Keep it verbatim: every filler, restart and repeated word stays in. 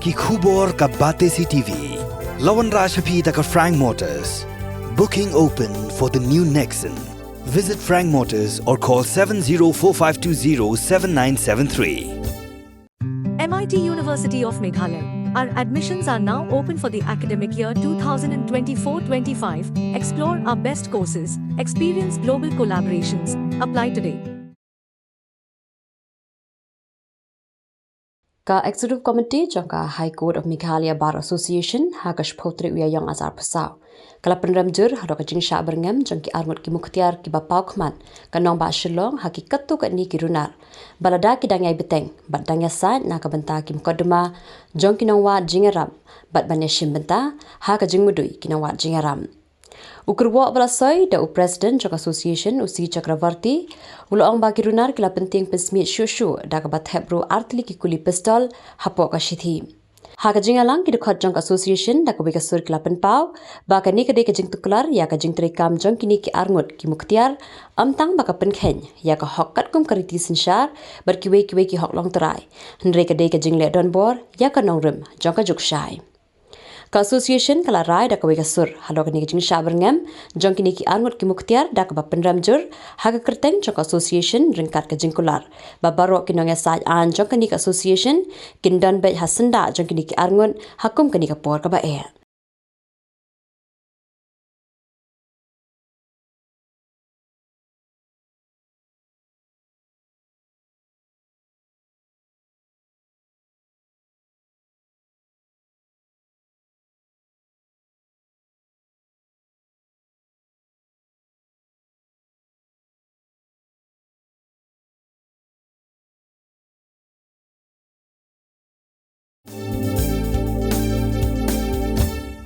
Ki khubor ka Batesi TV la wanrah sha phi da ka Frank Motors. Booking open for the new Nexon. Visit Frank Motors or call seven zero four five two zero seven nine seven three. M I T University of Meghalaya. Our admissions are now open for the academic year twenty twenty-four twenty-five. Explore our best courses, experience global collaborations. Apply today. Ka Executive Committee jong ka High Court of Meghalaya Bar Association ha ka shiphew tarik u Ïaïong ar hajar arphew saw ka la pynrem jur halor ka jingshah byrngem jong ki arngut ki muktiar kiba paw khmat ka nongbah Shillong ha ki katto katne ki runar ba lada ki dang ïai bteng bad dang ïasaid na ka bynta ki mukotduma jong ki nongwad jingïarap bad ban ïashim bynta ha ka jingmudui ki nongwad jingïarap. U kyrwoh ba la soi da u President jong ka Association, u C Chakravarty, u la ong ba ki runar ki la pyntieng pynsmiej shuh shuh da kaba thep ruh ar tylli ki kuli pistol hapoh ka shithi. Ha ka jingïalang, ki dkhot jong ka Association da kawei ka sur ki la pynpaw ba kane ka dei ka jingtuklar ïa ka jingtreikam jong kine ki arngut ki muktiar, ym tang ba ka pynkheiñ ïa ka hok katkum ka riti synshar bad kiwei kiwei ki hok longtrai, hynrei ka dei ka jingleh donbor ïa ka nongrim jong ka juk shai. Ka Association ka la rai da kawei ka sur halor kane ka jingshah byrngem jong kine ki arngut ki muktiar da kaba pynrem jur ha ka kyrteng jong ka Association ryngkat ka jingkular ba baroh ki nongïasaid aiñ jong kane ka Association kin don beit ha syndah jong kine ki arngut ha kum kane ka por kaba eh.